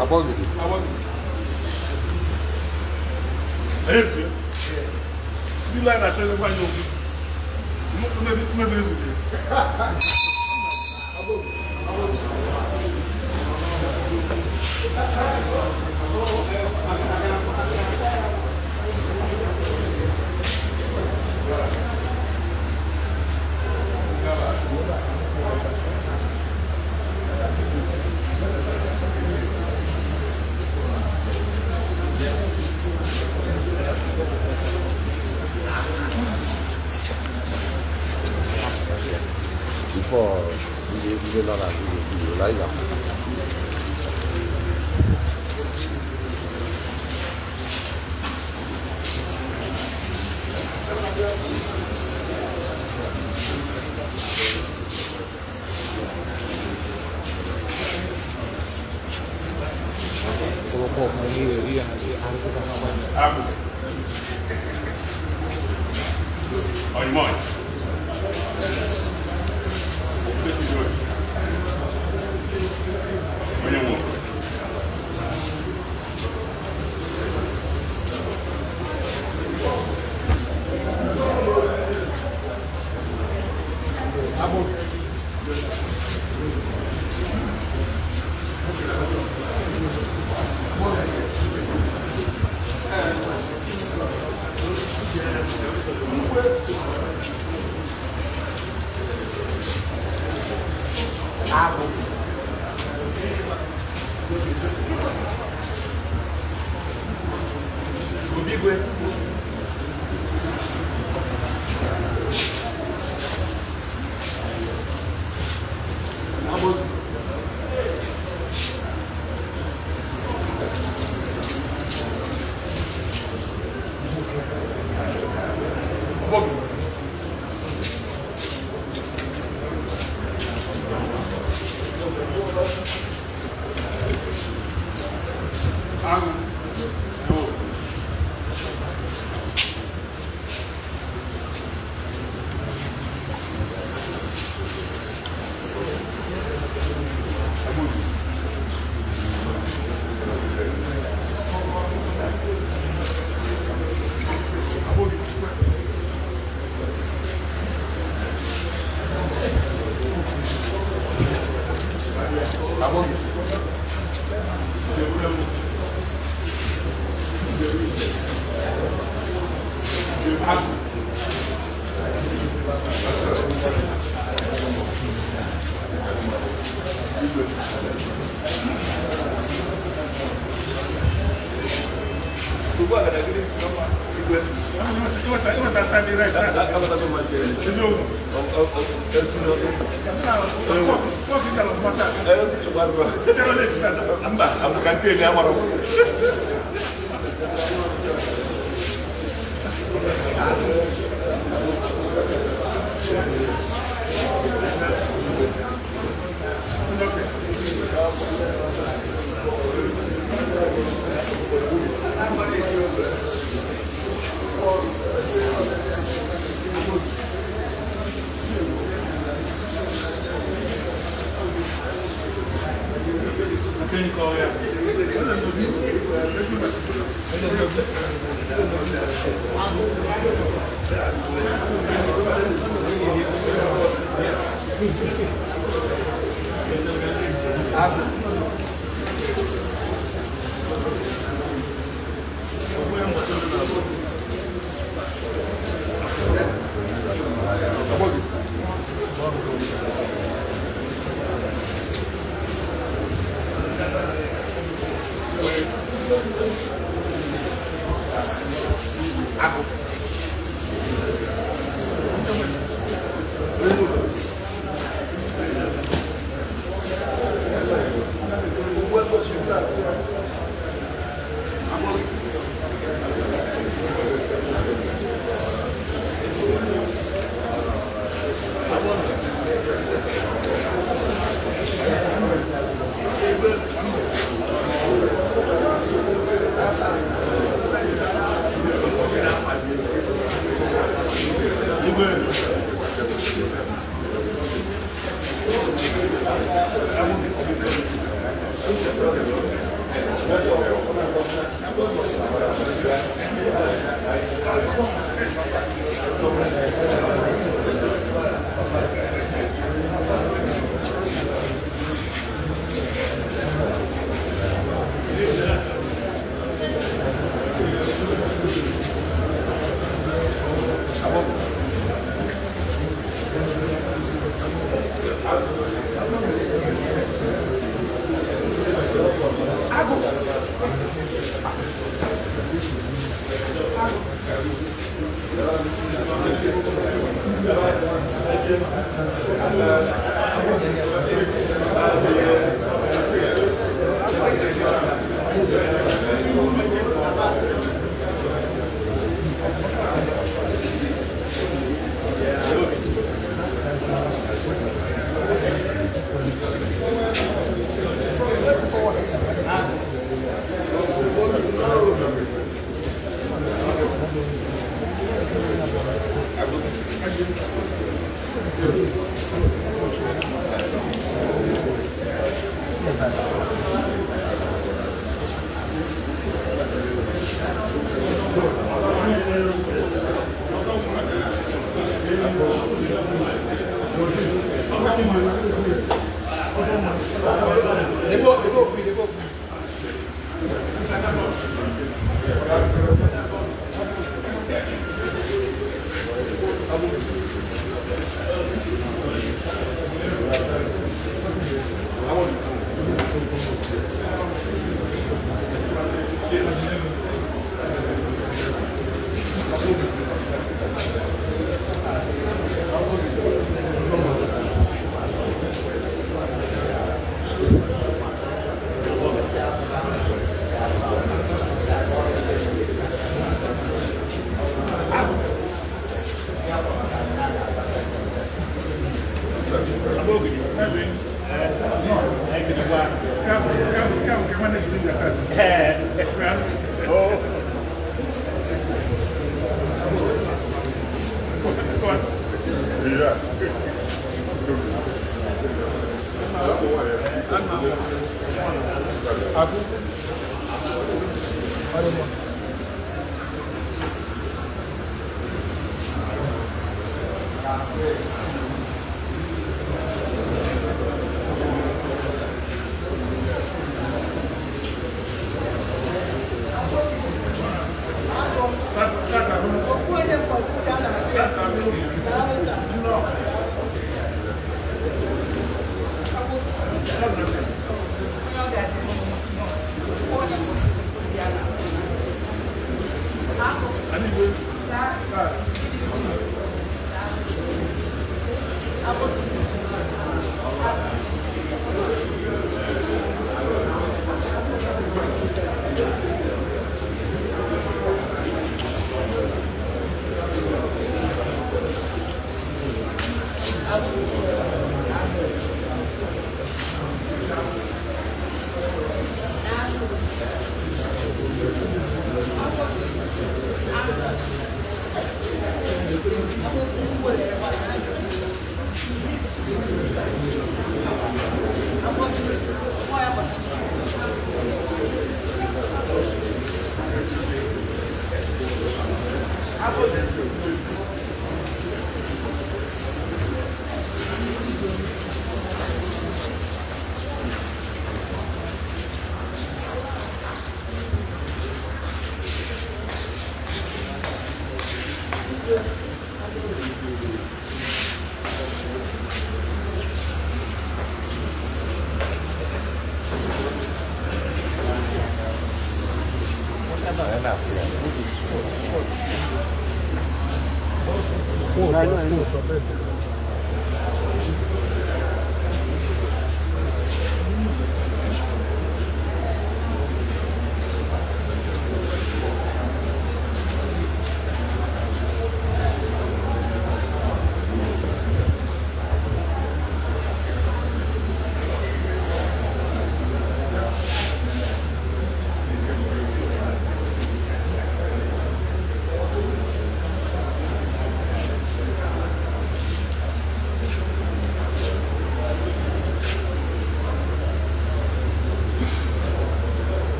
Agbọgidi. Ndị lai na-achọ ịgwa anyị okwu. Mmebiri zuru. Before ndị nọ na video na anyị ga-apụ. Agụ. Ọyịmọyị. Onye nwe obodo. Obigwe. Agbọgidi. Agụ. Yo. Agbọgidi. Agbọgidi. Agbọgidi. Agụ. Ịnweta time right now. Eziokwu. Nwoke gara ọfụma taa. Ịbịara late taa. Mba, abụ ka nke emi amara m.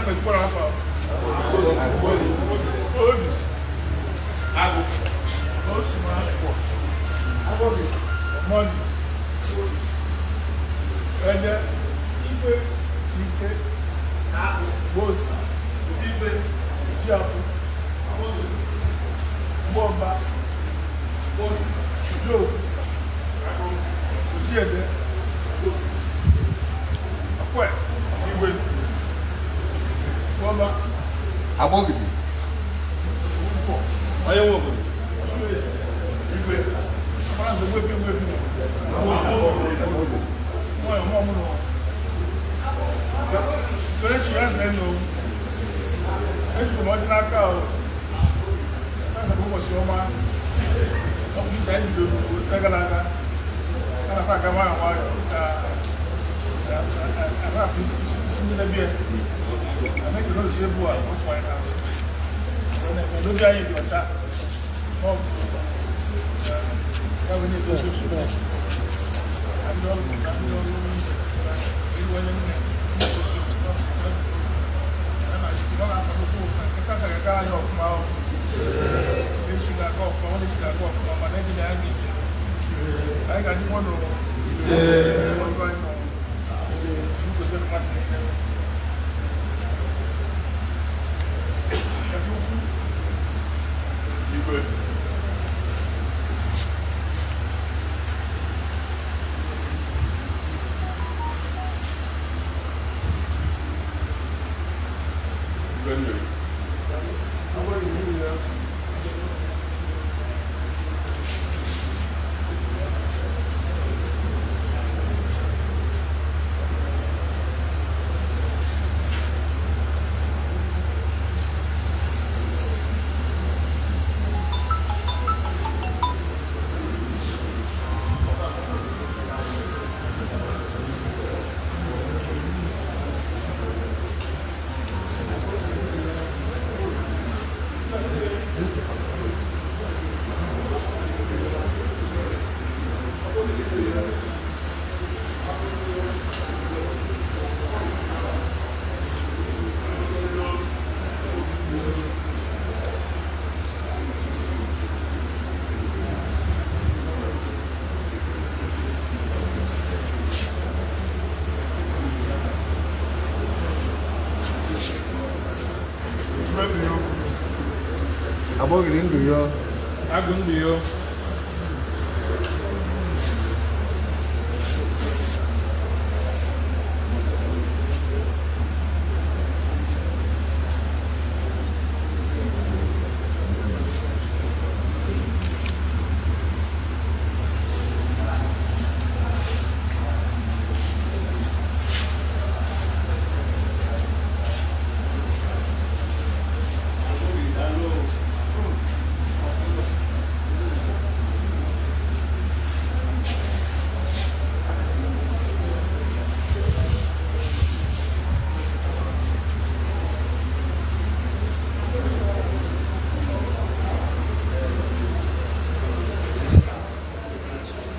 na-ekwara afọ obi agụ osi ma akwụkwọ mọni ede igwe ike gbosi igwe jiapụ gbọmba jofu ojiede akwe igwe gbọmba Agbogidi. nkwọ Onye nwe obodo. igwe amara nze gwefi gwefi nwayọ mọ mụ nọ kelechi ya ze nụ ejiri m ọjị n'aka o na ụbọchị ọma ọ bụ ije anyị bidoro ote gara aga a na-ata aka nwayọ nwayọ ka arapụ isi njedebe ya na ekele olise bụ a otu anyị n'azụ n'obi anyị dị ọcha ma ọ bụ ya bụ na-edozi usoro ndị ọrụ na ndị ọrụ iwu onye nne nkịta ga-aga anyị ọfụma echi ga-aga ọfụma nwanne echi ga-aga ọfụma mana eji na anyị ga-eje anyị ga-adị nwa n'ụwa ọrụ anyị nọ ngozi mmadụ niile ukwu Igwe. Igwe mmiri. Igwe mmiri okwu. Agbogidi ndụ yo. Agụ ndụ yo.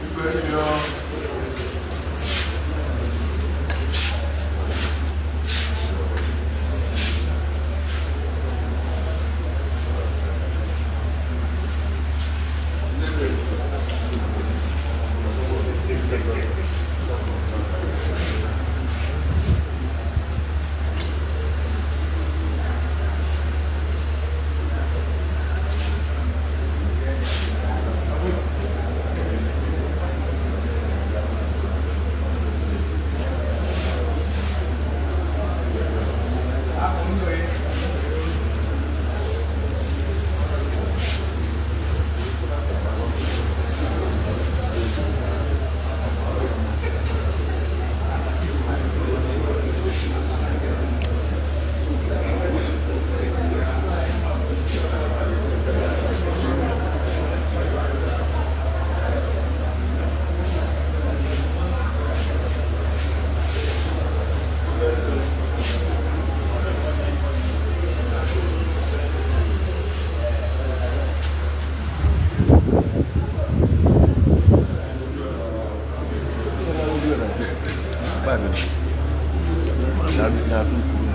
Igwe mmiri yo. Na-atụ kwuru.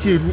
Chiru.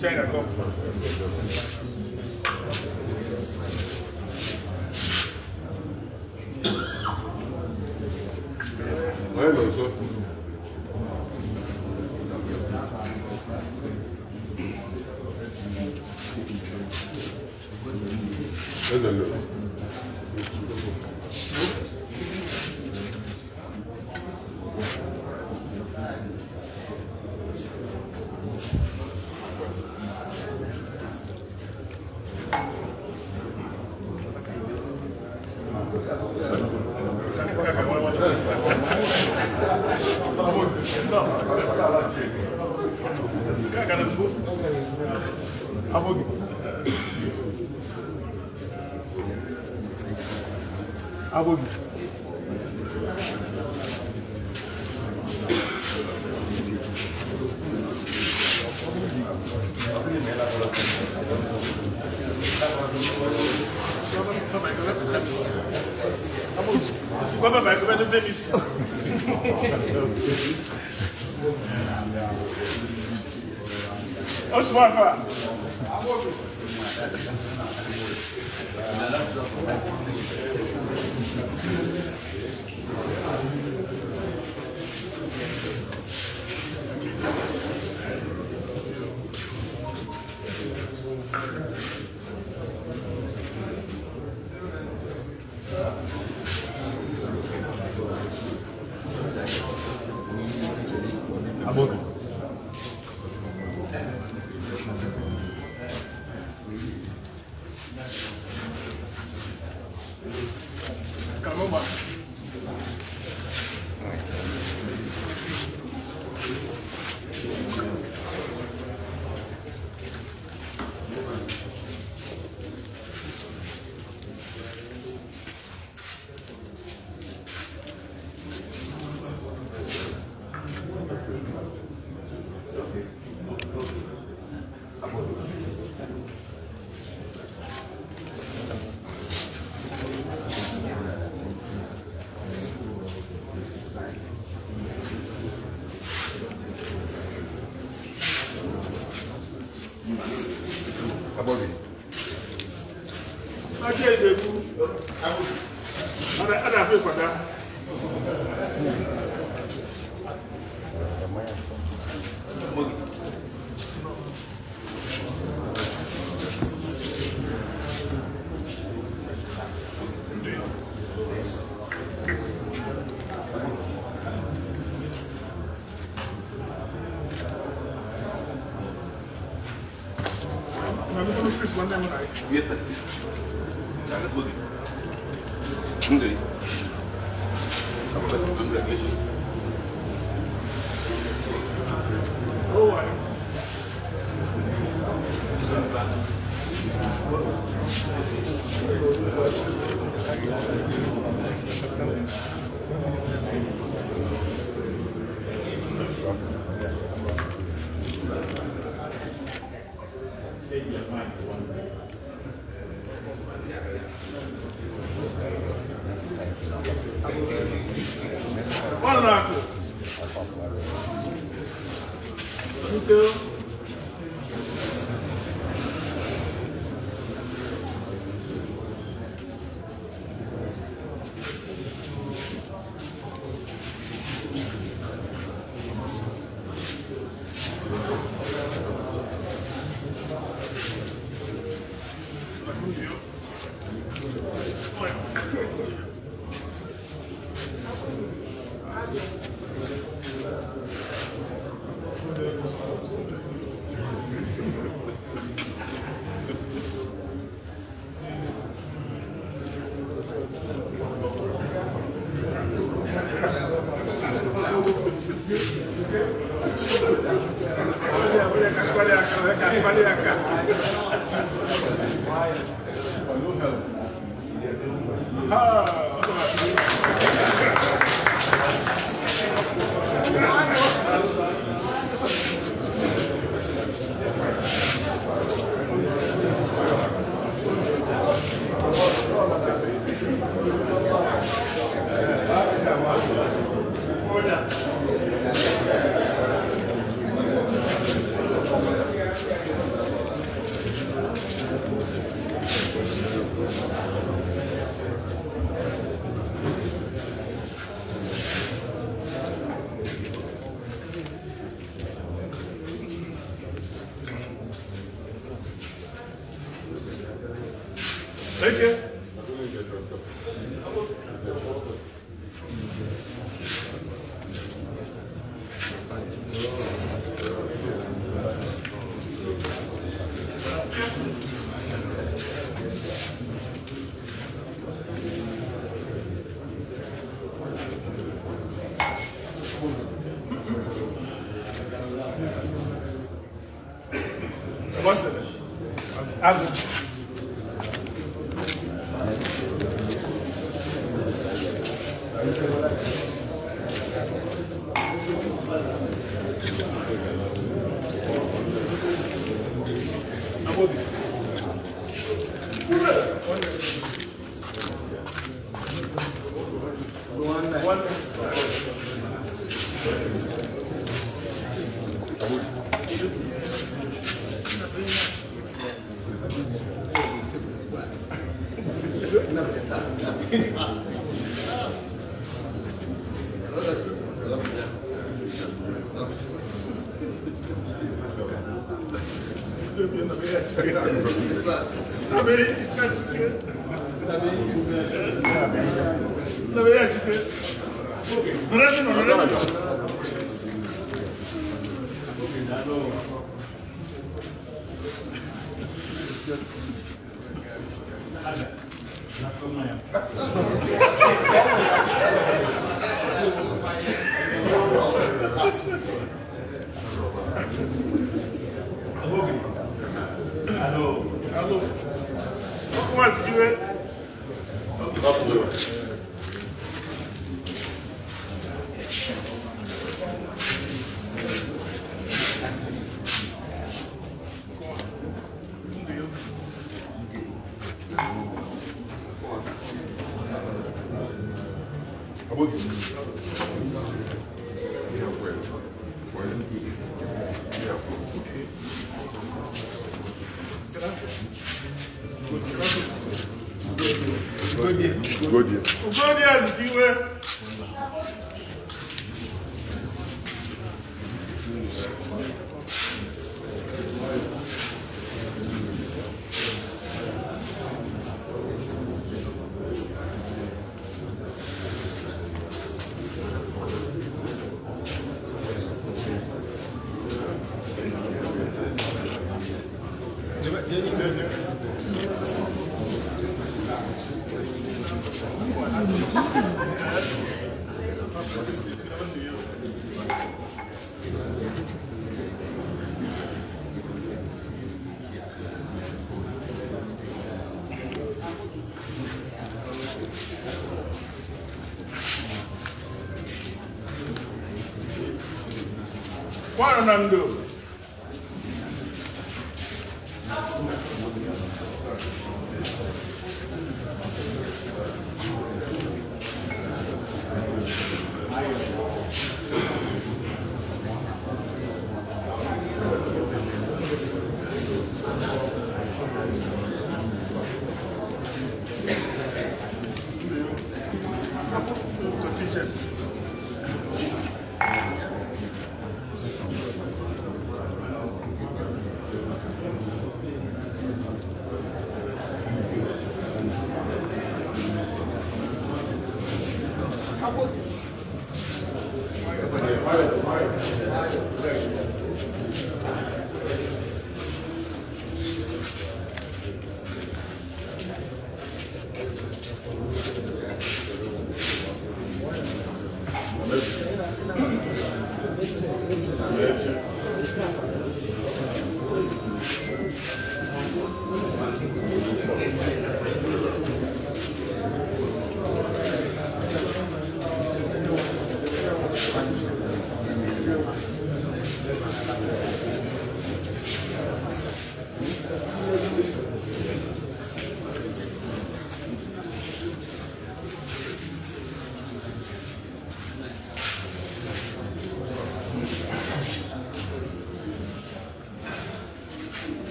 China, go. Onye nọ nso? Eze ndụ. Abogi. Abogi. Abogi. Kaloma. Abogi. Ọjọ́ ìdèkú. Ọ̀dà àfẹ́ ìpàdá. Yes, sir. Yes. Abogi. Ndụ. Congratulations. Oh, I. One knuckle. 2. Eke. Gbasara. Agụ. Abobi. One. Alô. Como assim, Godie. Ugodi Azikiwe. Kwa Ronaldo.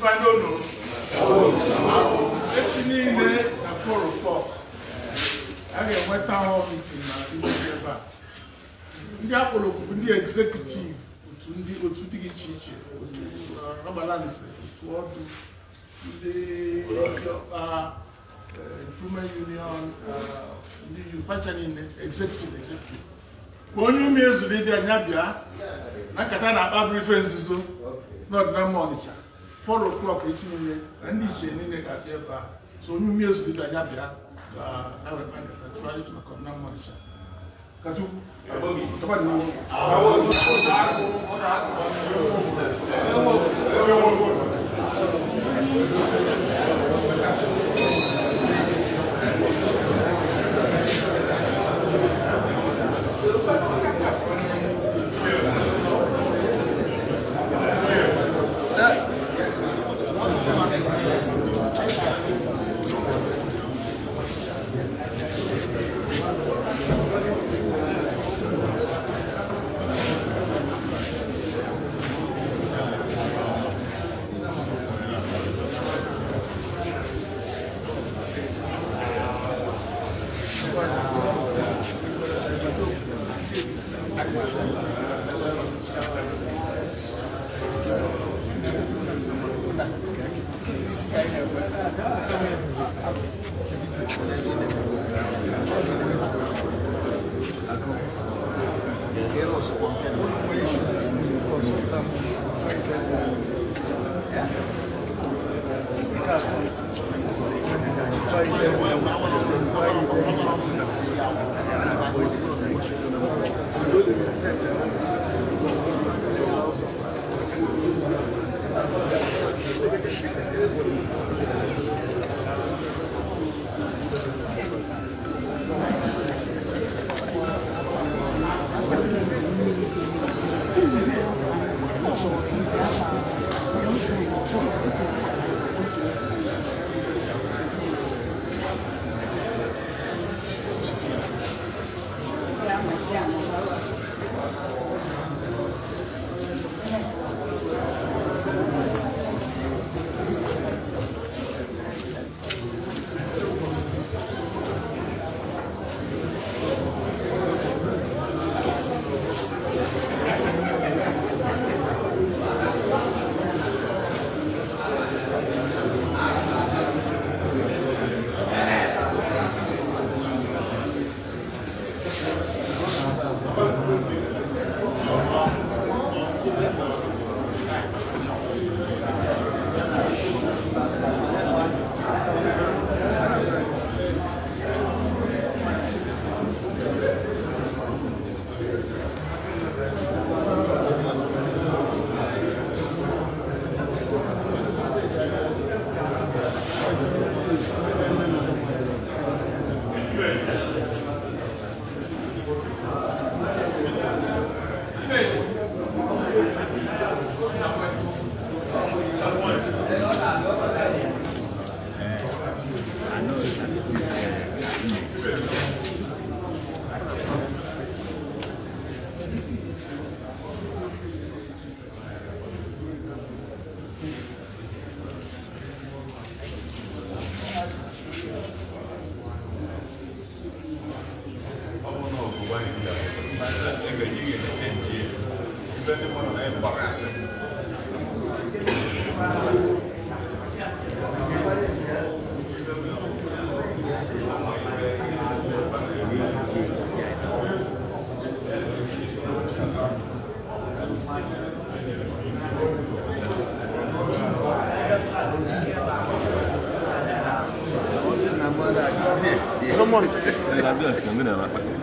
Mbandono. Echi niile na 4 o'clock a ga-enwe town hall meeting na Igbo ebe a. Ndị akpọrọ oku bụ ndị executive otu, ndị otu dị iche iche, otu Agbalanze, otu ọdụ ndị ọkpa, Improvement Union, ndị youth niile, executive. Ka onye ume ezuru ịbịa, nya bịa na nkata na-akpa bụrụ ife nzuzo n'ọdịnama Ọnịcha. 4 o'clock echi niile na ndị ichie niile ga-abịa ebe a. So onye ume ezuru ịbịa, nya bịa ka ha wee kpaa nkata tụgharị uche maka ọdịnama Ọnịcha. Ka Chukwu tọba n'iwu.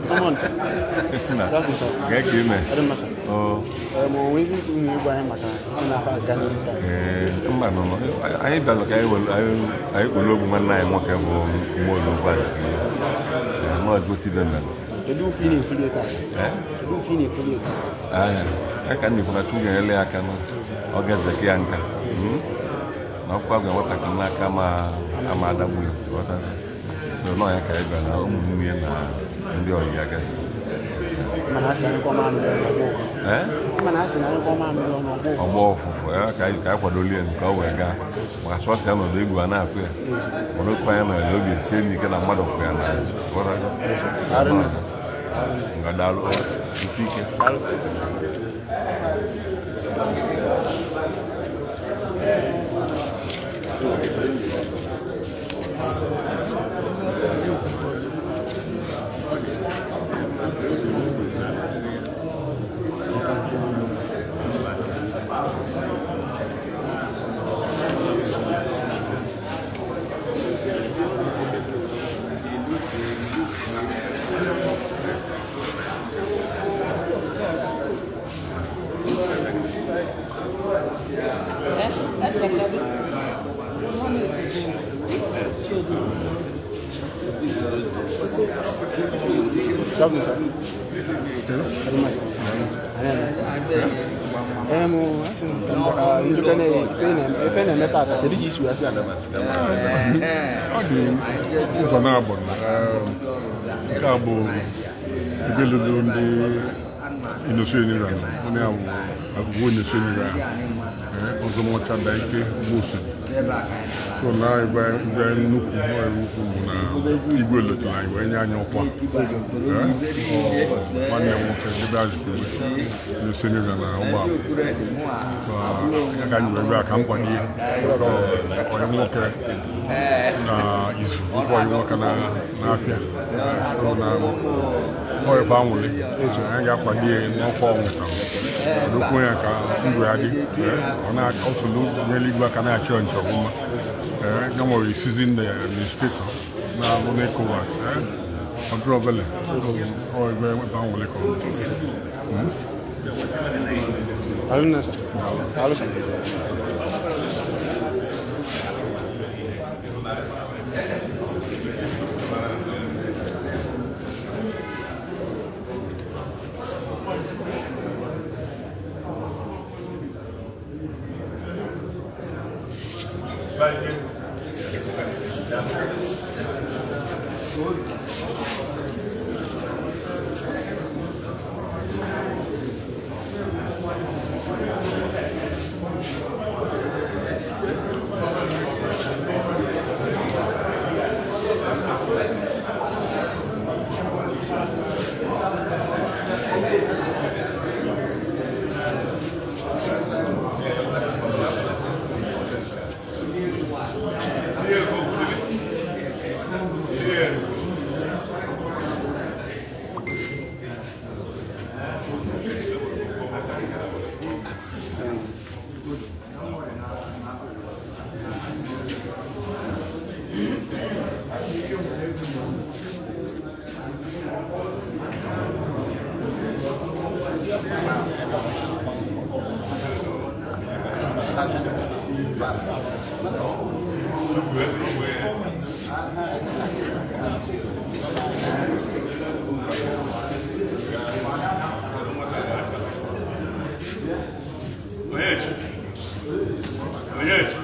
Someone. Anyị bịara ka anyị kpọrọ ogwu nwanne anyị nwoke bụ Mmụọlugwu. Ka nnekwu na Chukwu ga-enyere ya aka na ọ ga-ezeke ya nka na ọkwa ga-enwetakị n'aka ma ama adagbu ya. Nọ ya ka anyị bịara na ụmụnne ya na ndị ọyị ya gasị. Mana asị anyị kọ mamịrị ọnụ ọgbọ. Ee? Mana asị na anyị kọ mamịrị ọnụ ọgbọ. Ọgbọ ọfụfụ ya ka anyị kwadolie nke ọ wee gaa, maka sọsọ ya nọdụ egwu a na-atụ ya, mana otu anyị nọ ya obi esie m ike na mmadụ kwụ ya na nga. Daalụ, isi ike. Daalụ, sir. Ee, mụ asị m ka njikọ na ife na-eme tata, kedu ka isi wee fịa asa? Ọ dị ụzọ na-abụ. Nke a bụ ebe lụrụ ndị Inosu Enira, onye ahụ agụgụ Inosu Enira ọzọmọcha da ike gbosu so na ebe ebe nnukwu ọrụ ukwu bụ na igwe lotara anyị wee nye anyị ọkwa. Ee, ọ nwanne m nwoke ebe azụrụ Inosu Enira na ụgbọ ya ka anyị wee bịa ka m kwado ihe onye nwoke na izu ụkwụ onye nwoke na n'afịa so na ọ ife anwụlị anyị ga-akwado ya n'ọkwa ọ nwetara, kwadokwa ya ka ndụ ya dị. Ọ na-osolu n'eluigwe aka na-achị ọnịcha ọfụma. Ee, ya nwere seasoned administrator na-alụ n'ECOWAS. Ọ dịrị obele ọ ebe ebe anwụlị ka ọ bụ. Daalụ nne, sir. Daalụ, sir. Oyechi. Oyechi.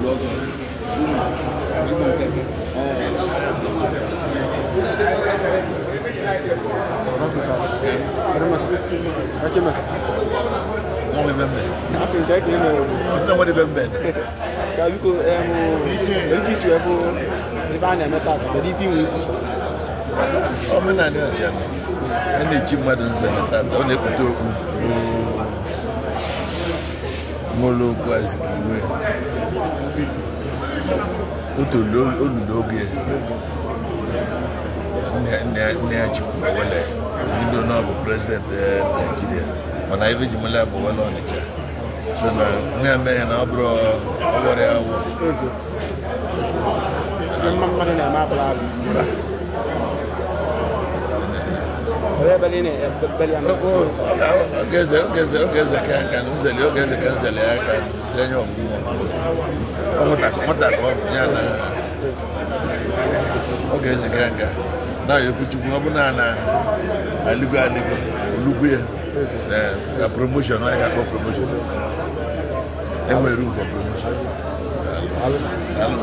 Ka biko kedu ka isi wee bụ ife a na-eme tata, kedu ife inwe ikwu sọ? Omenala ọcha a na-echi mmadụ nze na tata, ọ na-ekpute okpu n'ụlọ okwu Azikiwe otu olulu oge nne ya chịkwu Wele bido na ọ bụ prezidenti Naijiria, mana ebe ji mele bụ Wele Ọnịcha, so na nne ya mee ya na ọ bụrụ ọwọrọ ya awụ. Eze ife mma mmadụ na-eme abụla abụ. Olee ebe ị na-ebeli ya n'ụbọchị taa? Oge eze ka nka nzeli, oge eze ka nzeli aka enye ọgwụgwọ. Ọ nwata ka ọ bụ ya na oge eze ka nka na ekwu Chukwu, ọ bụ na na alịgo alịgo olugbu ya na promotion, ọ ya ga-akpọ promotion, enwere room for promotion. Daalụ.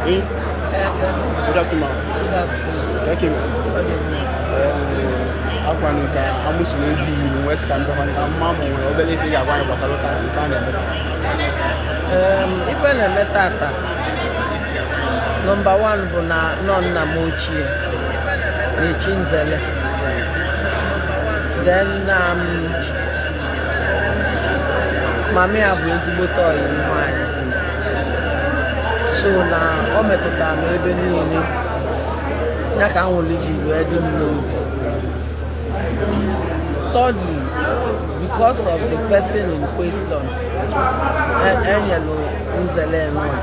Hey. Good afternoon. Thank you. Akwanụ ka amụsụ na-eju ilu nwee sị ka mbịakwa ka mma ma nwere obere ife ị ga-agwa anyị gbasara taa ife a na-eme. Ife na-eme tata, number 1 bụ na nọ nna m ochie na-echi nzele, then mami ya bụ ezigbote ọyị nwaanyị, so na ọ metụtara m ebe niile, ya ka anwụrụ ji wee dị m n'obi. Thirdly, because of the person in question, enyelu nzele nwa,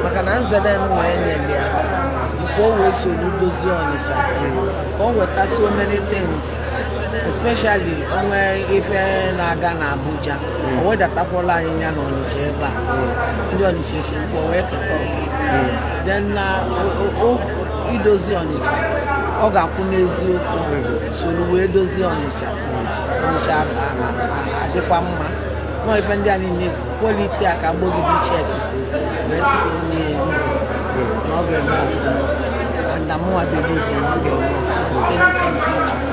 maka na nzele nwa enyelu ya ka o wee soro dozie Ọnịcha, ka o weta so many things, especially onwe ife na-aga na Abuja, o wedatakwala anyị ya na Ọnịcha ebe a, ndị Ọnịcha esokwa wee keta oke. Then na idozi Ọnịcha, ọ ga-akwụ n'eziokwu soro wee dozie Ọnịcha, Ọnịcha adịkwa mma. Nọ ife ndị a niile kwaliti a ka Agbogidi chekisi wee sị ka onye nze na ọ ga-eme ọfụma, and na mụnwa believe na ọ ga-eme ọfụma site n'ike nke Chukwu.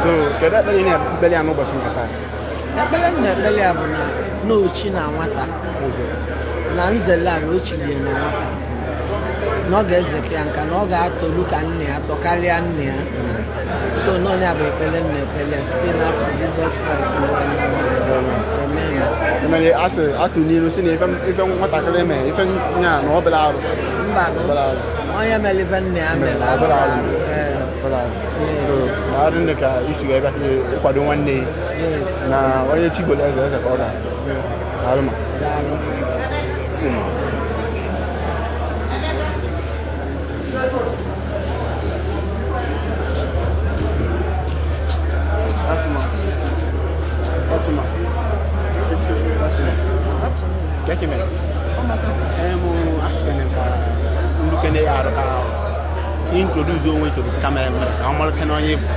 So kedu ekpere ị na-ekpeli ya n'ụbọchị nke taa? Ekpere m na-ekpele ya bụ na n'ochi na nwata na nzele a na ochilie na nwata, na ọ ga-ezeke ya nka, na ọ ga-atọlu ka nne ya tọkarịa nne ya. So n'ọnya bụ ekpere m na-ekpele site n'afọ Jizọs Kraịst bụ onye nwe anyị. Amen. Emere asị atụ n'ilu si na ife nwatakịrị mee ife nya na obere arụ. Mba nụ, onye mere ife nne ya mere Obere arụ. Ee. Obere arụ. So na arụ nne ka isi wee bịa ịkwado nwanne ya. Yes. Na onye chigolo eze eze ka ọ ga-abụ. Daalụ ma. Daalụ. Introduce onwe to the camera ka ọ mara kene onye bụ.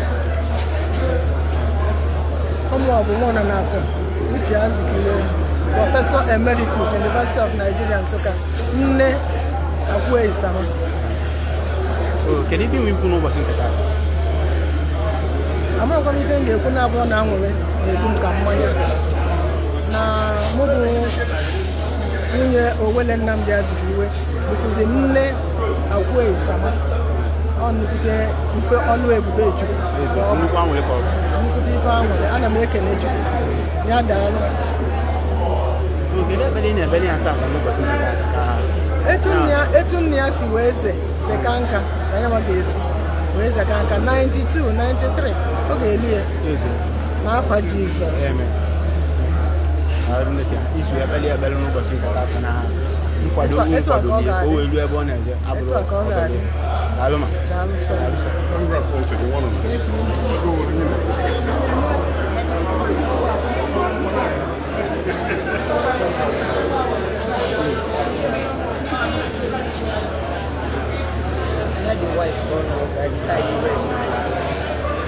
Ụmụ ọbụ nọ n'akụ Uche Azikiwe, Professor Emeritus, University of Nigeria, Nsụka, nne Akwueyi Sama. So, kedu ife inwe ikwu n'ụbọchị nke taa? Amaghịkwa m ife m ga-ekwu na abụọ na aṅụrị na-ebu m ka mmanya na mụ bụ nwunye Owele Nnamdi Azikiwe bụkwụzi nne Akwueyi Sama. Ọ nnukwute ife ọlụ ebube Chukwu. Nnukwu aṅụrị ka ọ bụ. Nnukwute ife aṅụrị. Ana m ekele Chukwu ya, daalụ. So, kedu ekpere ị na-ekpere ya taa n'ụbọchị nke taa ka Etu nna ya si wee ze zeka nka ka ya nwa ga-esi wee zeka nka 92 93 ọ ga-elu ya n'afa Jizọs. Amen. Daalụ nne ka isi wee kpelie ekpere n'ụbọchị nke taa na nkwado Etu a ka nkwado ọ gị ka o ga-adị. wee ruo ebe ọ na-eje abụrụ Etu a ka ọ ga-adị. Daalụ ma. Daalụ sọ. Let the wife go now, like that you were.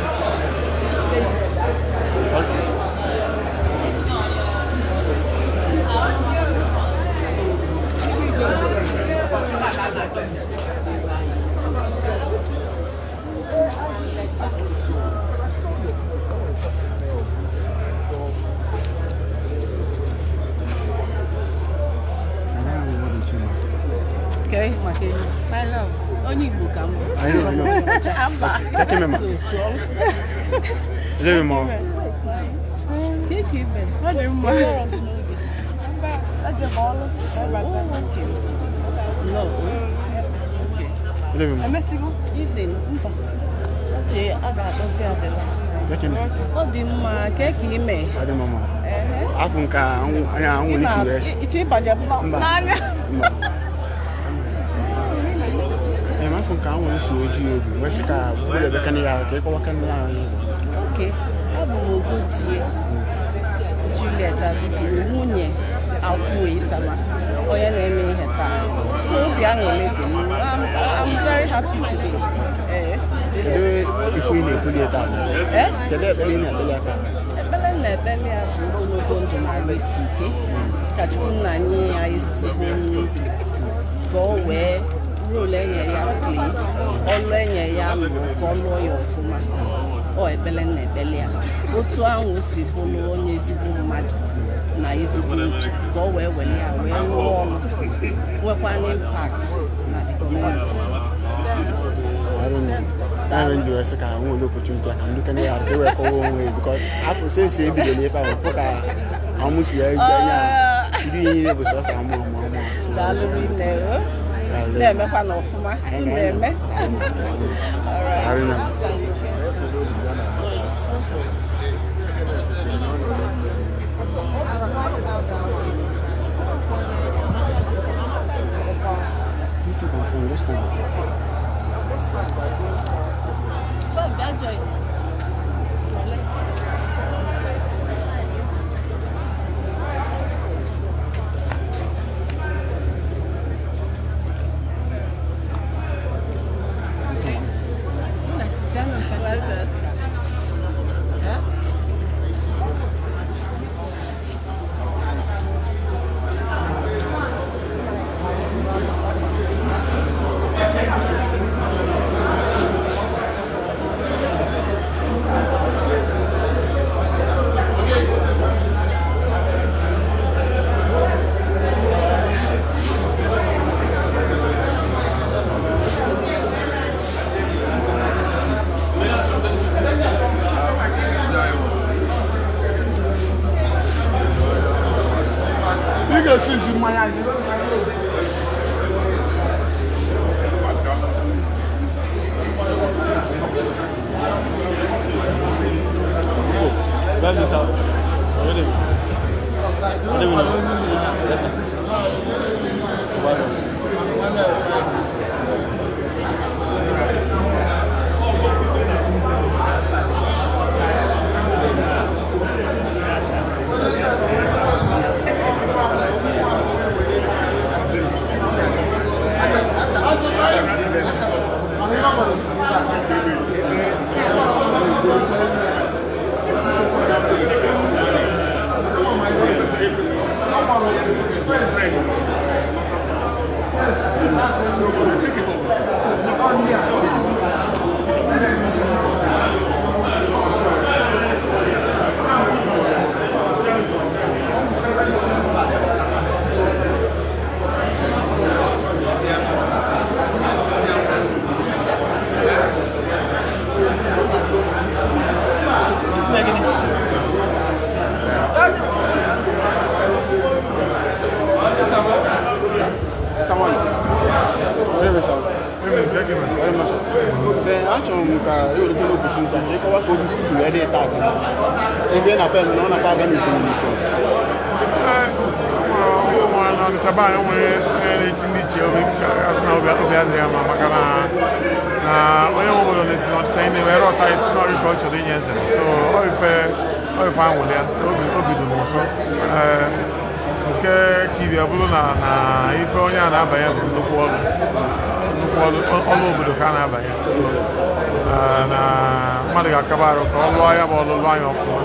Okay, maka enyi. My love, onye Igbo ka m bụ. I know, I know. Aba. Keke mema. So, sụọ. Ejebe m ọ. Ka ka ime? Ọ dị mma. Ị bịara ọzọ n'oge? Eje m ọlụ. Oh, okay. No. Okay. Ejebe m. Emesigo? Evening, mba. Uche, a ga-akpọzi ya the last time. Keke m. Ọ dị mma, ka ka ime? Ọ dị mma ma. Ehe. Afụ nke a, anwụ anya anwụ Ị n'isi na- wee. ị- ịchọ ịbanye m Mba. n'anya? Mba. Ee, afụ nke anwụ n'isi ojii obi wee sị ka bụrụ ebe kene ya ka ịkọwa kene ya anyị. Okay. Abụ m Ogodie Juliet Azikiwe, nwunye Akwueyi Sama, onye na-eme ihe taa. So obi aṅụrị dị m. I'm very happy today. Ee. Kedu ife ị na-ekwuli ya taa? Eh? Kedu ekpere ị na-ekpele ya taa? Ekpere m na-ekpele ya bụ ogologo ndụ na arụ isi ike, ka Chukwu nna nye ya ezigbo ndụ ka o wee role enye ya play ọlụ enye ya lụọ, ka ọ lụọ ya ọfụma. Ọ ekpele m na-ekpele ya, otu ahụ o si bụrụ onye ezigbo mmadụ na ezigbo uche, ka o wee were ya wee rụọ ọrụ nwekwana impact na the community. Daalụ nne. Ya mere m ji wee sị ka m nwere opportunity a ka m dukene ya ka e wee kọwa onwe ya because afọ since ebidoro ebe ahụ fụ ka anwụ si wee bịa ya ndị ihe niile bụ sọsọ amụ amụ amụ. So, Daalụ rinne o. Daalụ. Na-emekwa na ọfụma Anyị unu na-eme. Daalụ nne. You took my phone this time. Bob, bịa join. Ole. Well done. Eh? Ị ga-esi isi mmanya anyị. That's it, sir. Already. Already. Yes, sir. Achọrọ m ka e were kene opportunity a ka ịkọwa ka obi si wee dị taa ebe na pen na ọ na-akpa aga n'usoro n'usoro. Ọnịcha be anyị nwere na-echi ndị ichie obi asị na obi adịrị ya mma maka na onye nwe obodo na-esi n'ọchịcha ị na-ewere ọta isi n'ọrụ ka ọ chọrọ inye eze, so ọ ife anwụrụ ya, so obi dị m ụsọ. Nke ka ibe bụrụ na ife onye a na-abanye bụ nnukwu ọrụ obodo ka a na-abanye, so na mmadụ ga-akaba arụ ka ọ lụọ ya bụ ọlụlụ anya ọfụma.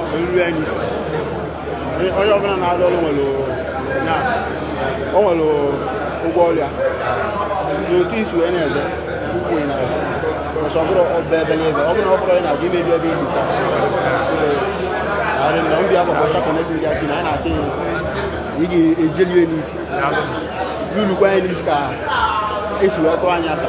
Onye ọbụla na-alụ ọrụ nwere ụgwọ ọrụ ya n'otu isi wee na-eje ụkwụ ị na-azụ ọsọ bụrụ ọba ebe n'ebe ọ bụrụ na ọ bụrụ na azụ imebi ebe ibu taa na mbi agbakọ chakọ na ebe ndị na a na-asị ị ga-ejeli ya n'isi lulukwa ya n'isi ka esi wee tụọ anya asa.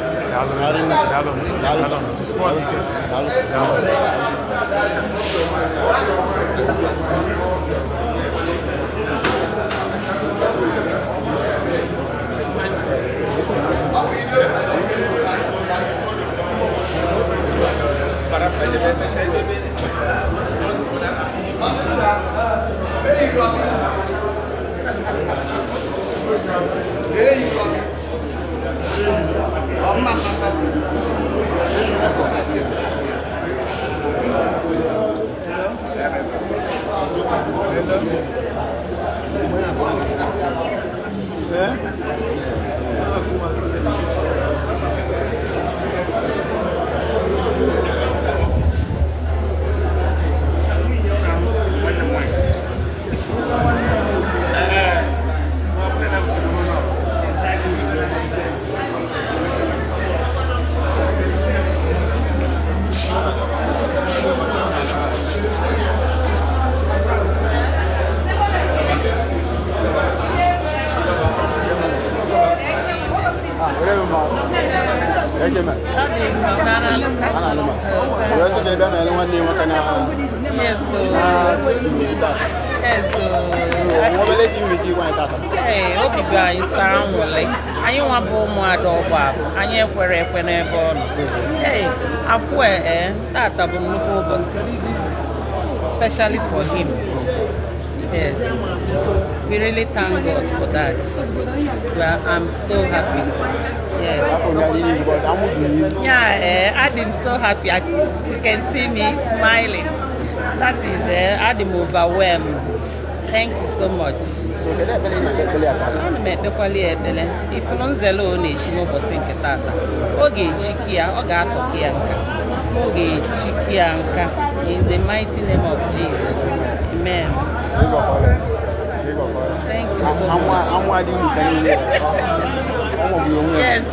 Obi bụ anyị saa anwụle anyị nwa bụ ụmụada ọgba anyị ekwere ekwe n'ebe ọ nọ. Ee, akwụ ee tata bụ nnukwu ụbọchị, especially for him. Yes, we really thank God for that. Well, I'm so happy. Yes. Yeah, I'm so happy. You can see me smiling. That is, I'm overwhelmed. Thank you so much. Ana m ekpekwali ekpele ifuru nzele ọ na-echi n'ụbọchị nke tata ọ ga-echiki ya, ọ ga-atọki ya nka, ọ ga-echiki ya nka in the mighty name of Jesus. Amen. Thank you so much. Yes.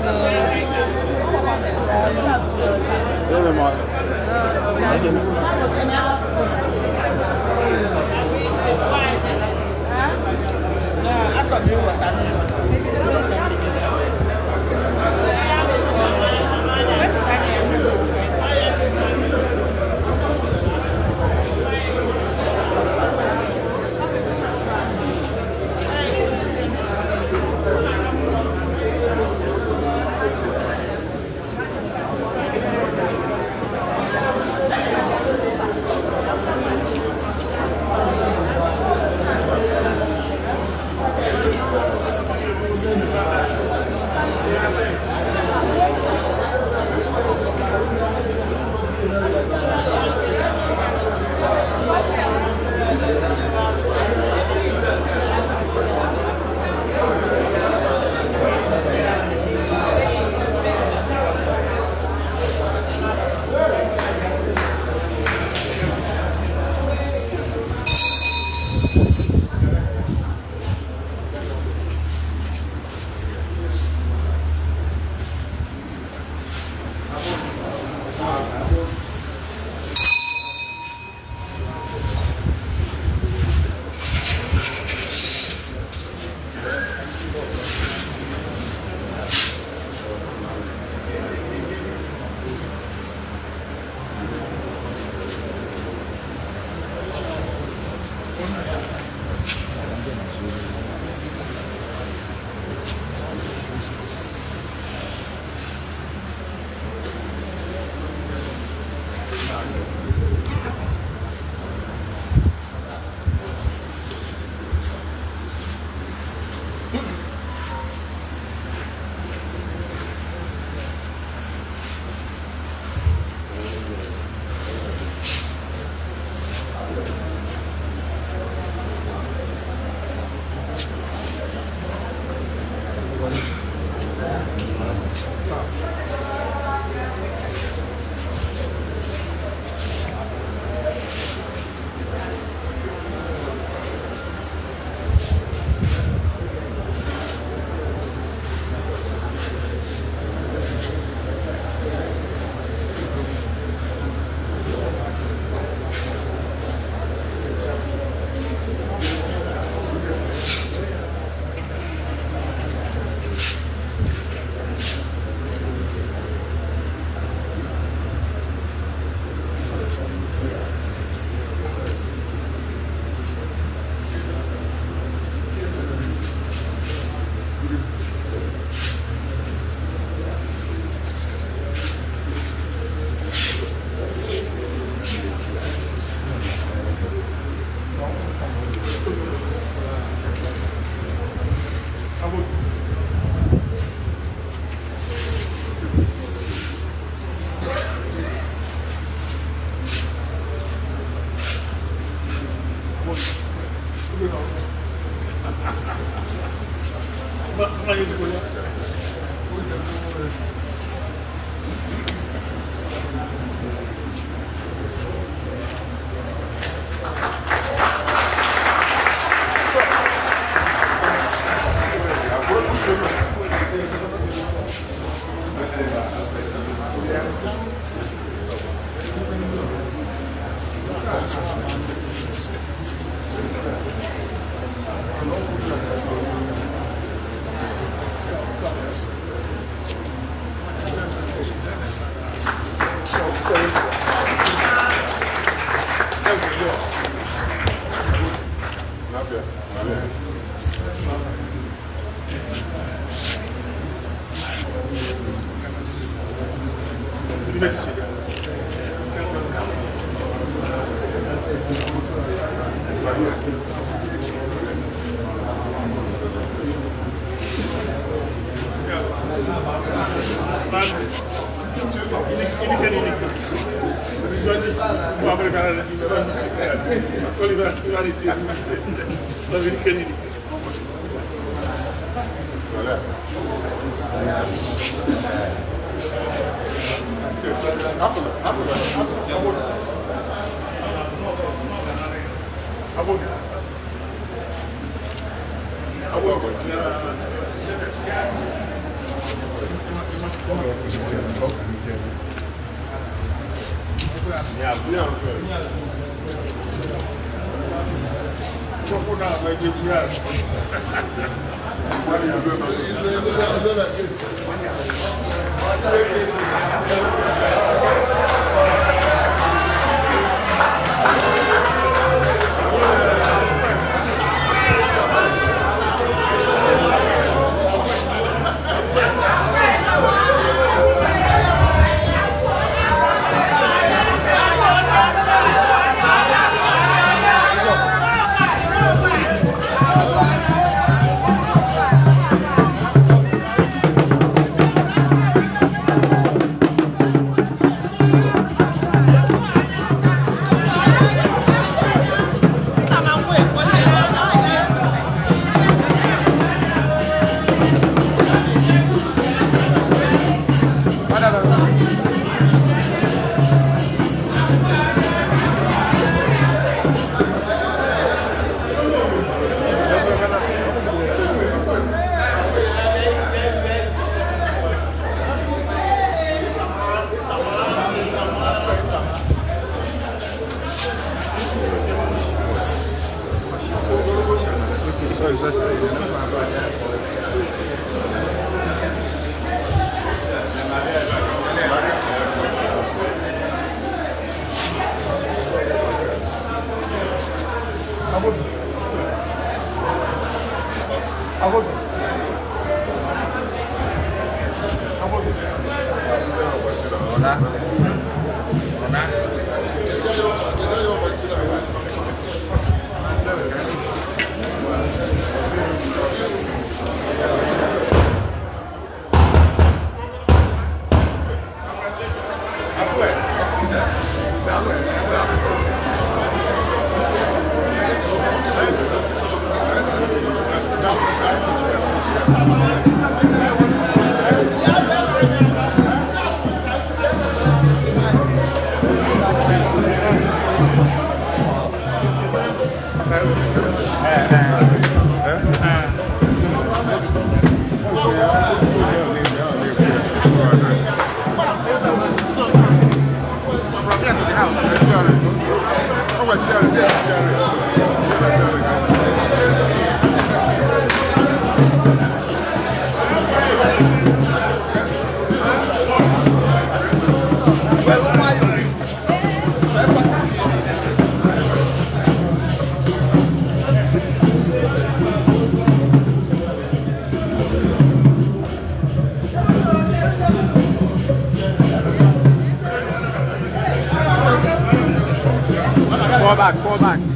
Fall back, fall back.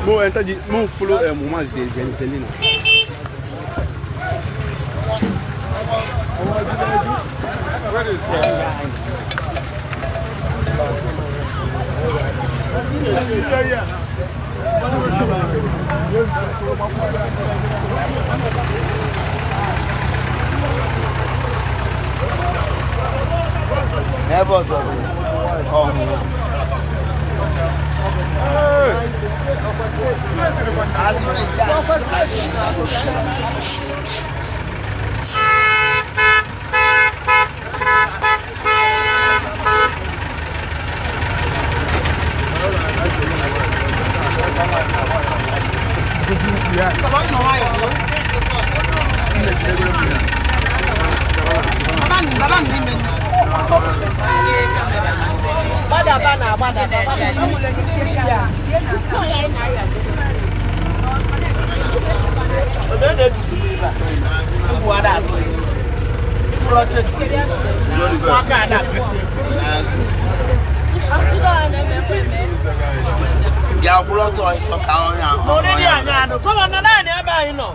Mo enter mo follow moment Zelina. Where is Never oh. Bịa kwụrụ ọtọ ọsọ ka onye ahụ. N'oriri anyị anụ, gọvanọ naanị ebe anyị nọ.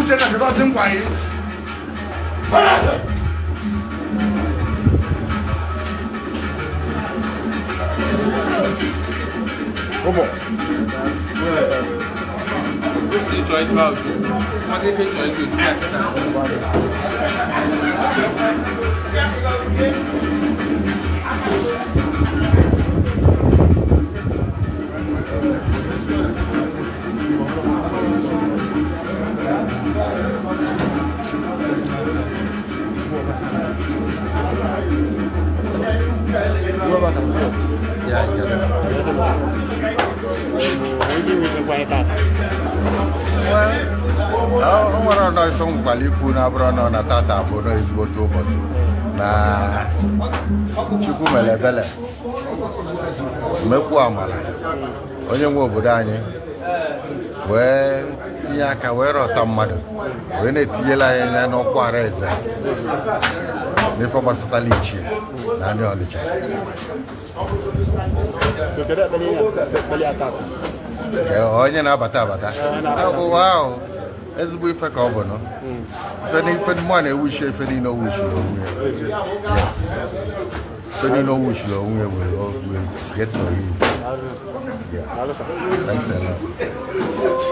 Uchenna kedu ọjị nkwa anyị? Ụbọ. O nwere ọnọ ife nkwali ikwu na abụrụ nọ na tata bụ nọ ezigbote ụbọchị na Chukwu mere ebele mekwu amala onye nwe obodo anyị wee tinye aka wee rọta mmadụ wee na-etinyela anyị anya n'ọkwa ara eze n'ife gbasatala ichie na ndị Ọnịcha. Onye na-abata abata ụwa ahụ ezigbo ife ka ọ bụ nọ ife mmụọ na-ewuchi ife niile owuchiri onwe ya. Yes, ife niile owuchiri onwe ya will get to him. Yeah. Thanks a lot.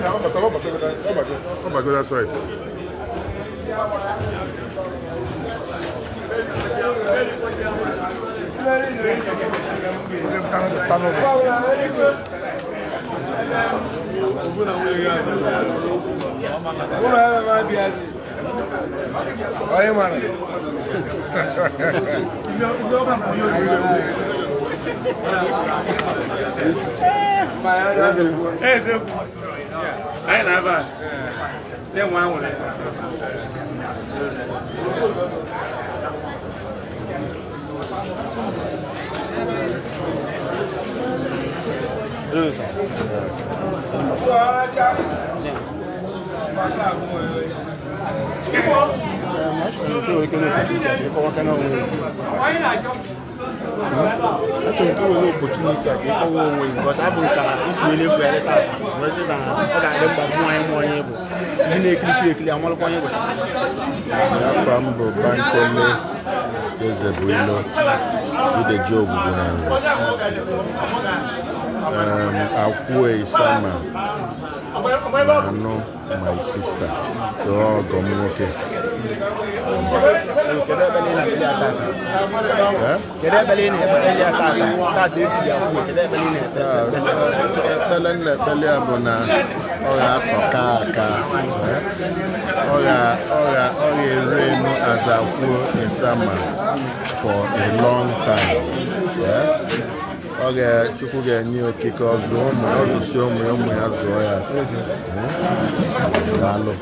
Come back, go that side. Afa m bụ Bankole Ezebuilo Ideji Ogwugwu na Nri. Akwue Isama na-anụ my sister, so ọgọ m nwoke. Ekpele m na-ekpele ya bụ na ọ ga-atọka aka, ọ ga-eru enu as Akwue Isama for a long time. Ọ ga Chukwu ga-enye okike ọzụ ụmụ ya, ọzụsi ụmụ ya, ụmụ ya zụọ ya. Daalụ.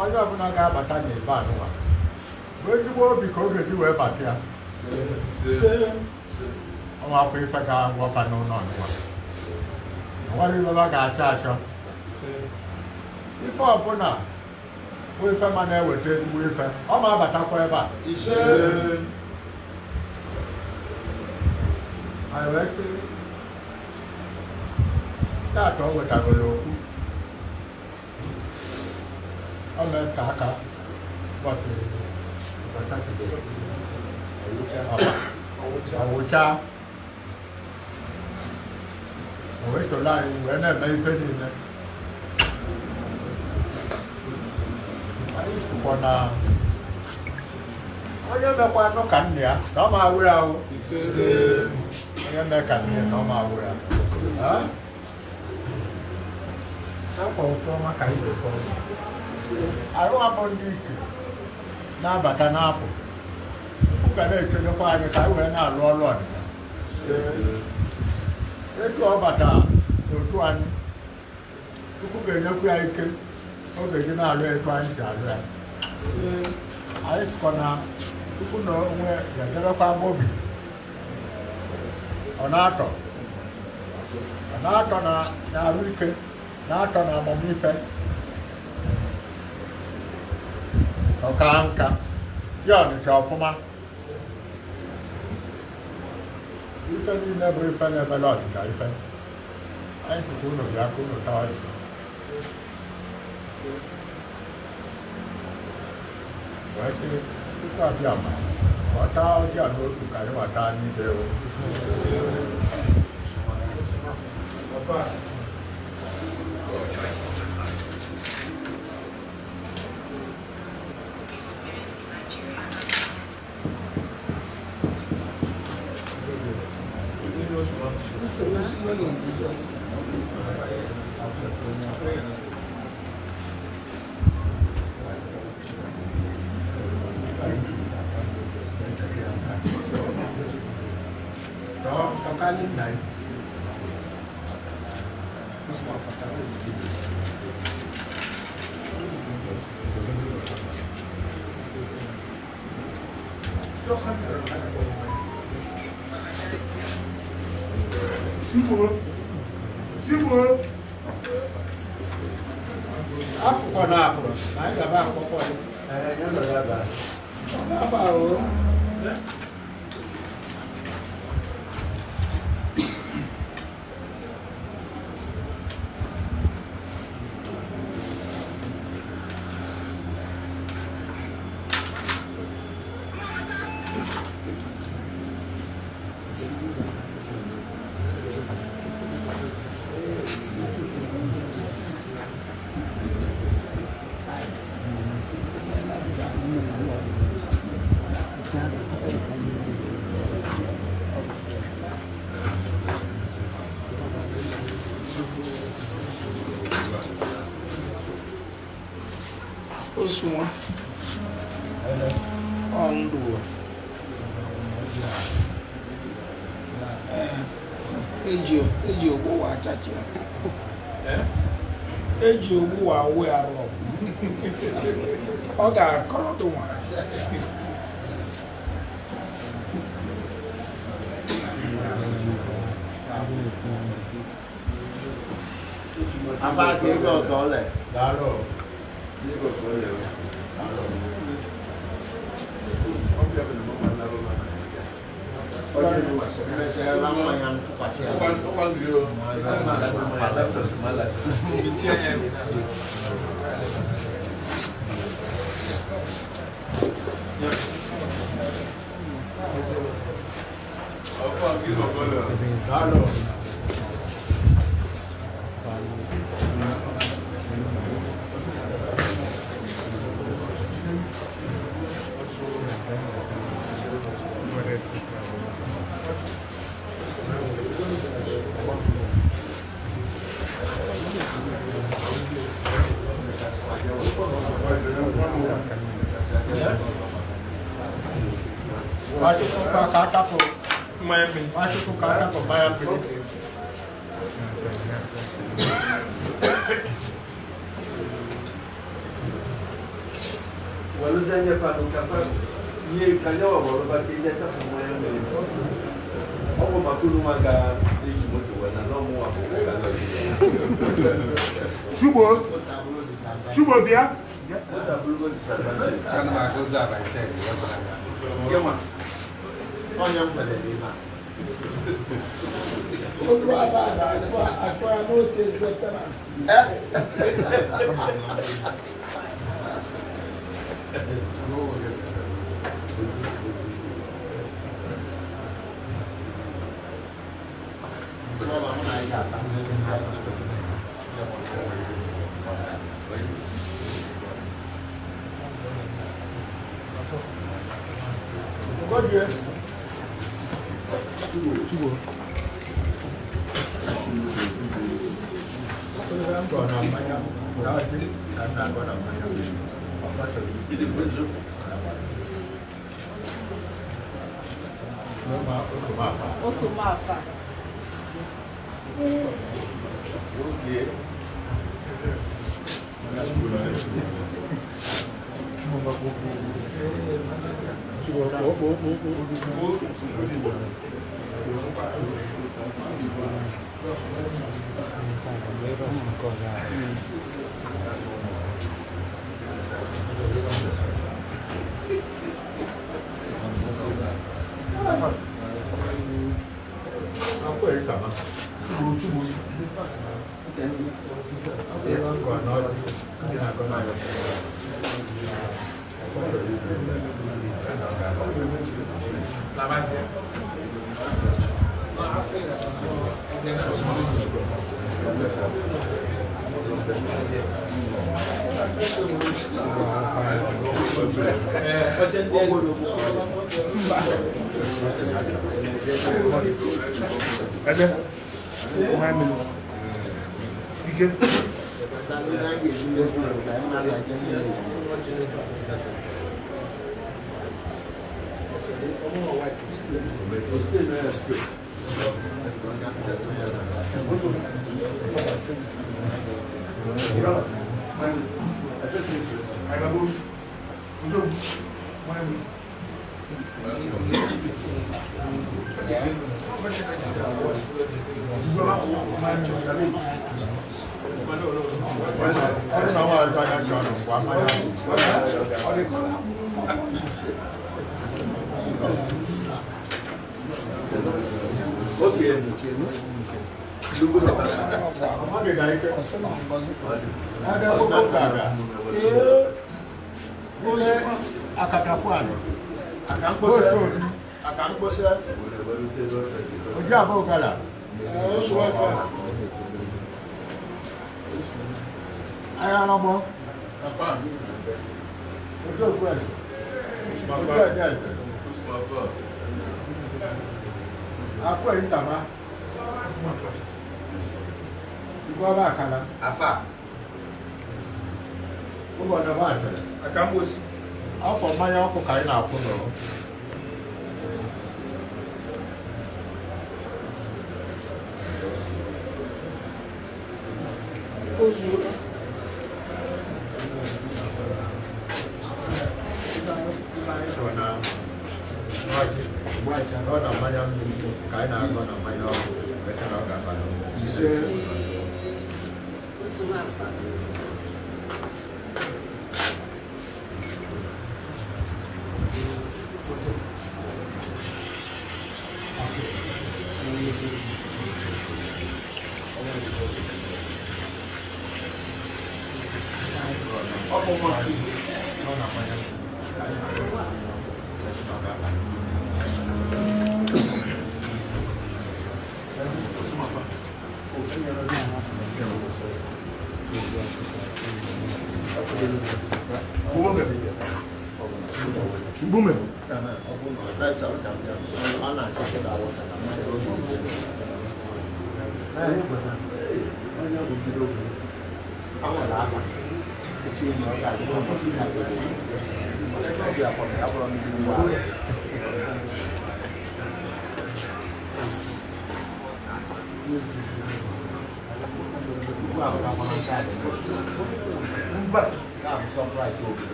Onye ọbụla ga-abata n'ebe anụwa bụ ezigbo obi ka ọ ga-eji wee bata ya. Ọnwa akwa ife ga-agwọfa n'ụlọ ọnụnwa. Onwere ife ba ga-achọ achọ. Ife ọbụla bụ ife ma na-eweta ezigbo ife, ọ ma abatakwa ebe a. Anyị wee sị, taata o wetagoro okwu. Ọ mee ka aka ụbọchị Satọde. Ọwụcha. O wee soro anyị wee na-eme ife niile. Anyị sịkwa na onye mekwa nụ ka nne ya na ọ ma awụ ya o. Onye mee ka nne ya na ọ ma awụ ya. Akwa ofe ọma ka anyị ga-ekwe. Arụ abụ ndị ike na-abata n'apụ. Chukwu ga na-echedekwa anyị ka anyị wee na-alụ ọrụ ọdịda. Etu ọ bata n'otu anyị, Chukwu ga-enyekwu ya ike ọ ga-eji na-alụ etu anyị si alụ ya. Anyị sịkwa na Chukwu na onwe ga-edebekwa Amobi. Ọ na-atọ. Ọ na-atọ na arụ ike, na-atọ na amamife. Ọka nka, ya Ọnịcha ọfụma. Ife niile bụ ife na-emela Ọnịcha ife. Anyị sịkwa unu bịa ka unu taa ọjị. Wee sị, Chukwu abịa ma ọ taa ọjị a n'otu ka anyị nwata n'ibe o. Akwụkwọ na akwụkwọ, anyị ga-aba akwụkwọ. Osuma ọndụ eji ogbu wa achacha eji ogbu wa awụ arụ ọfụma ọ ga-akọrọ dụnwa. Afa ka ego ọkọ ọlẹ. Daalụ. Ego ọkọ ọlẹ. Daalụ. Daalụ. Nwachukwu ka atapụ mmanya mmiri. Ọ bụ maka unu nwa ga-eji moto wee na n'ọmụnwa bụ ụka. Chugbo. Chugbo bịa. Moto abụrụgo disadvantage. Ana m aga ụzọ abalị 10 ya gwara ya. Nke nwa. Onye m kwere n'ime a. Achọ ya n'otu ezigbo tenant. Osumafa.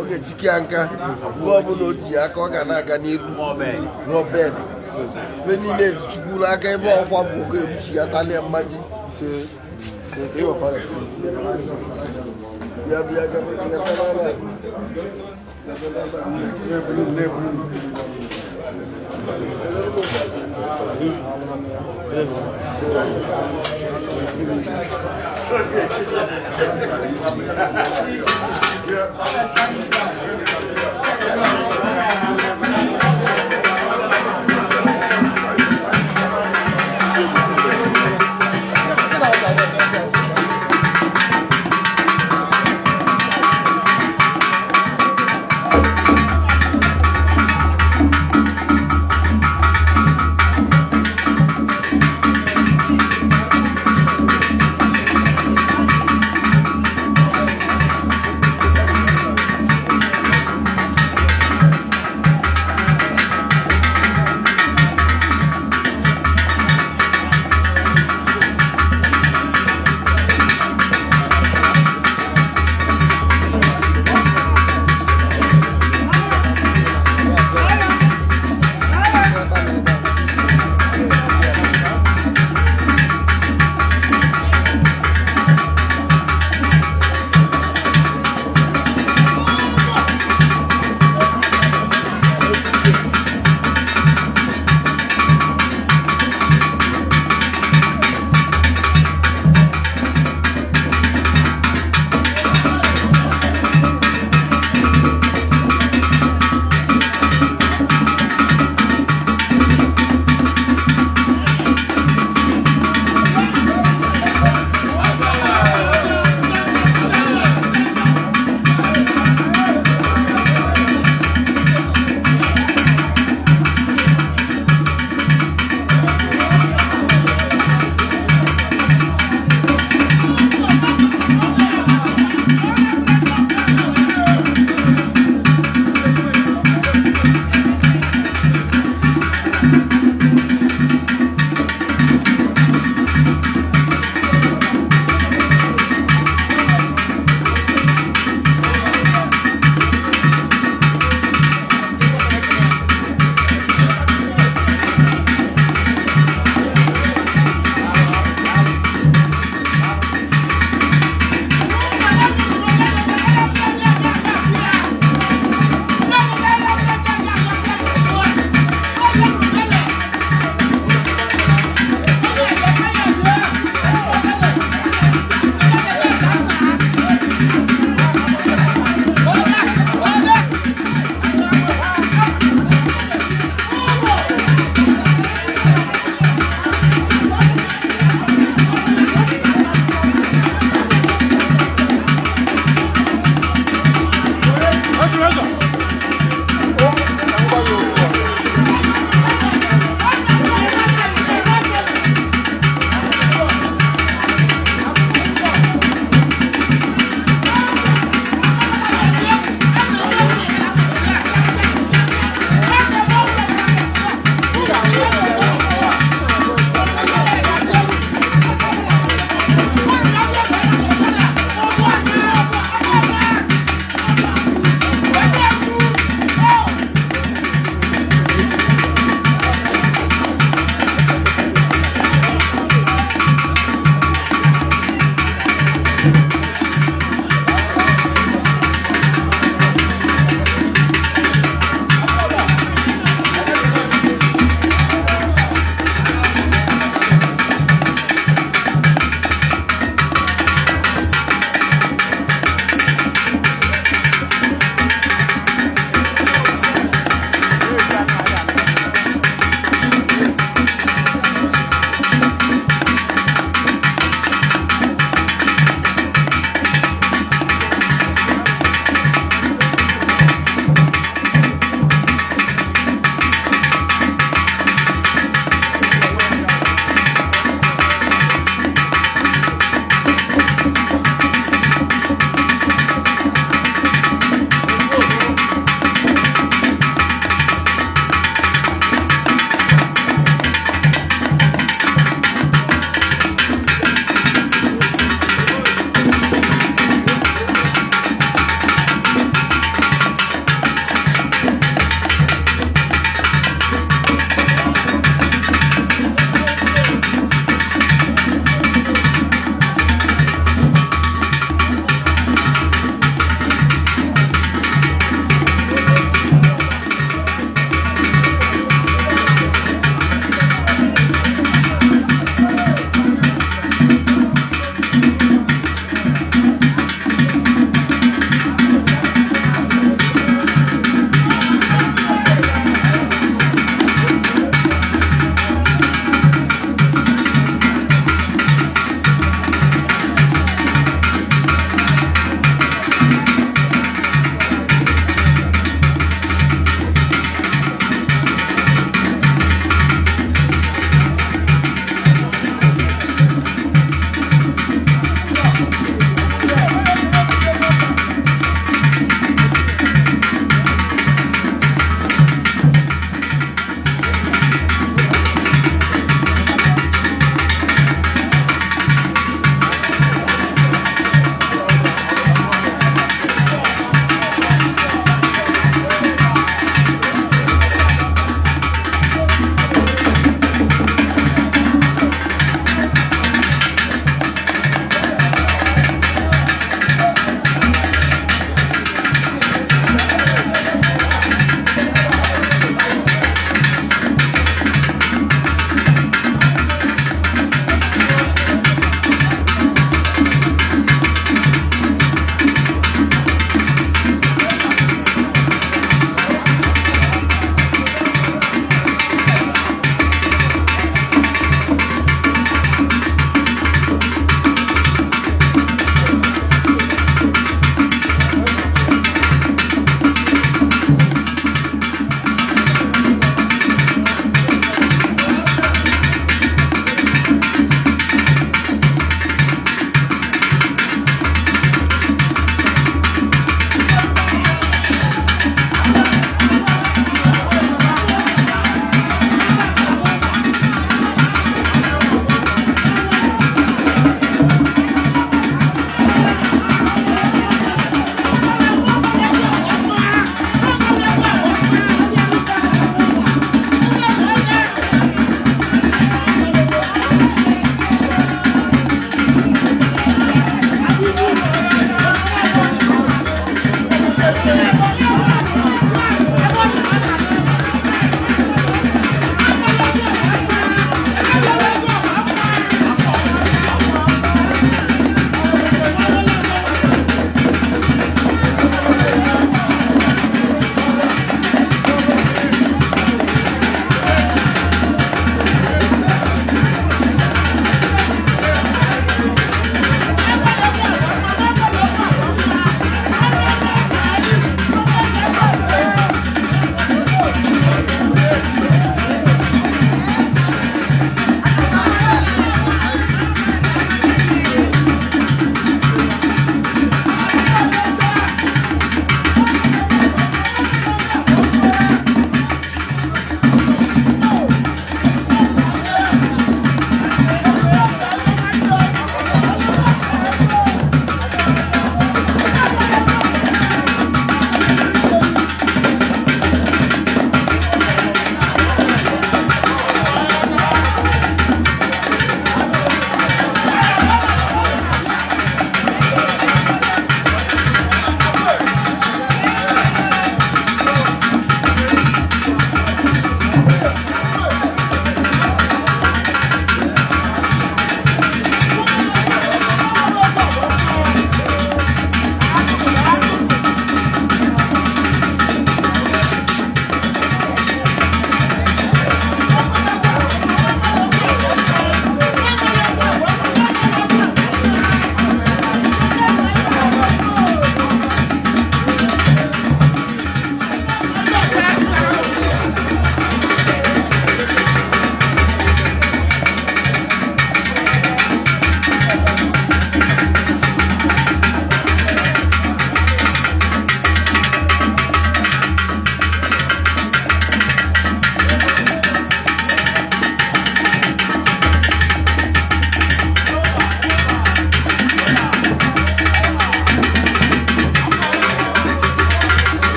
Oge chiki ya nka mgbe ọbụla o tinye aka ọ ga na-aga n'iru n'obed ebe niile Chukwu n'aka ebe ọkwa bụ oge eruchi ya talia mmaji.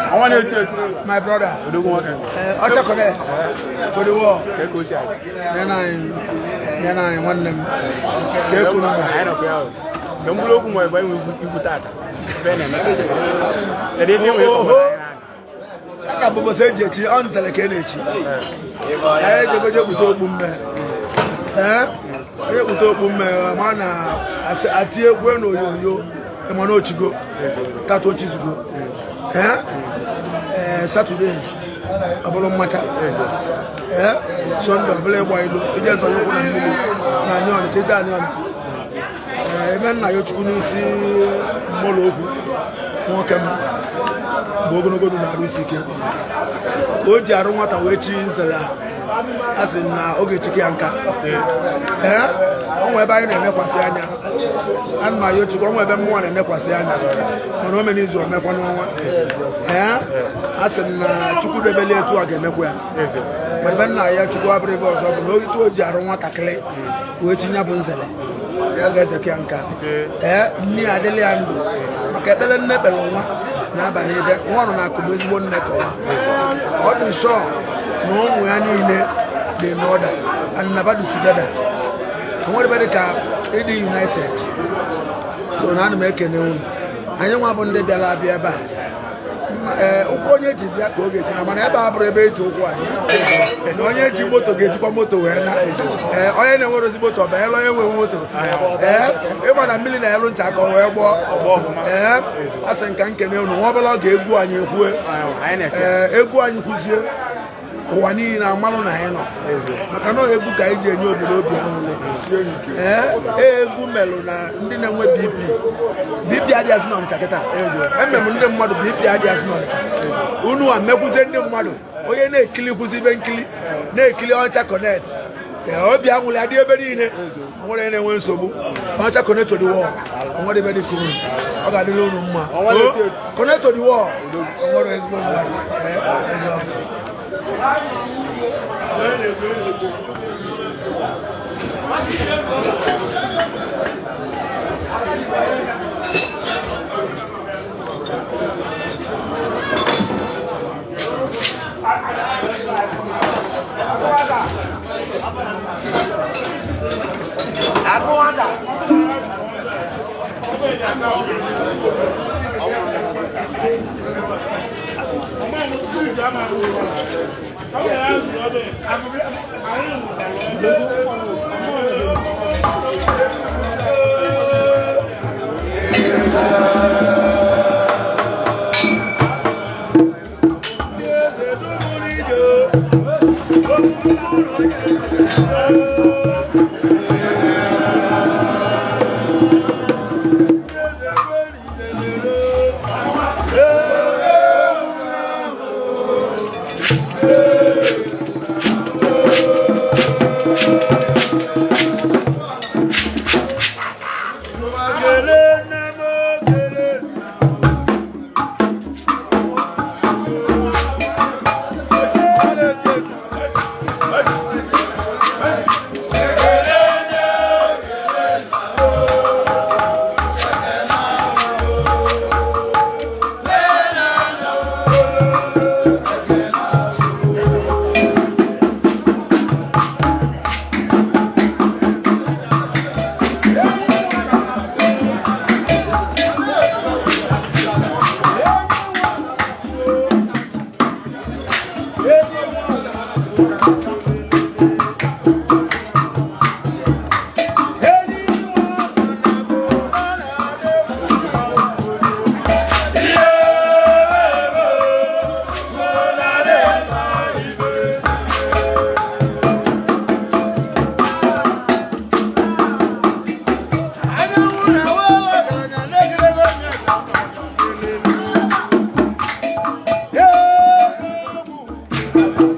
I want you to my brother. Ocha Connect to the world. Then I want them. Saturdays, abụrụ mmacha. Sunday ọbụla ịgba ilu ije zọrọ ụkwụ na mmiri na anyị Ọnịcha eje anyị Ọnịcha. Ebe nna ya Chukwu n'isi mmụlọ okwu nwoke m bụ ogologo ndụ na-arụ isi ike ka o ji arụ nwata wee chi nzere a sị na oge chike ya nka. Ọnwa ebe anyị na-enekwasị anya ana m ayọ Chukwu ọnwa ebe mmụọ na-enekwasị anya mana o mere izu omekwa n'ọnwa. A sị m na Chukwu debele etu a ga-emekwa ya mana ebe nna ya Chukwu abụrụ ebe ọzọ bụ na otu o ji arụ nwatakịrị wee tinye bụ nzere ya ga-ezeke ya nka. Nne ya adịla ya ndụ maka ekpere nne kpere nwa n'abalị ebe nwa nọ na-akụ bụ ezigbo nne ka ọ dị nsọ na ụmụ ya niile dị n'ọda and nabadu together. Onwere ka ịdị united so na ana m ekene unu anyị nwa bụ ndị bịara abịa ebe a. Ụkwụ onye ji bịa ka ọ ga-eji na mana ebe a bụrụ ebe eji ụkwụ anyị na onye ji moto ga-ejikwa moto wee na onye na-enwere ozi moto ọ banyela onye nwe moto ịma na mmiri na-elu ncha ka ọ wee gbọọ. A sị nka nkene unu nwa ọbụla ọ ga-egwu anyị ekwue egwu anyị kwụzie ụwa niile amalụ na anyị nọ maka na egwu ka anyị ji enye obodo obi aṅụrị. Egwu melụ na ndị na-enwe BP BP adịghịzị n'Ọnịcha kịta emem ndị mmadụ BP adịghịzị n'Ọnịcha unu a mekwuzie ndị mmadụ onye na-ekili kwụzi ibe nkili na-ekili Ọnịcha Connect obi aṅụrị adị ebe niile nwere na-enwe nsogbu. Ọnịcha Connect to the world onwere ebe dị ka unu ọ ga-adịrị unu mma. Connect to the world onwere ezigbo mmadụ. Thank you.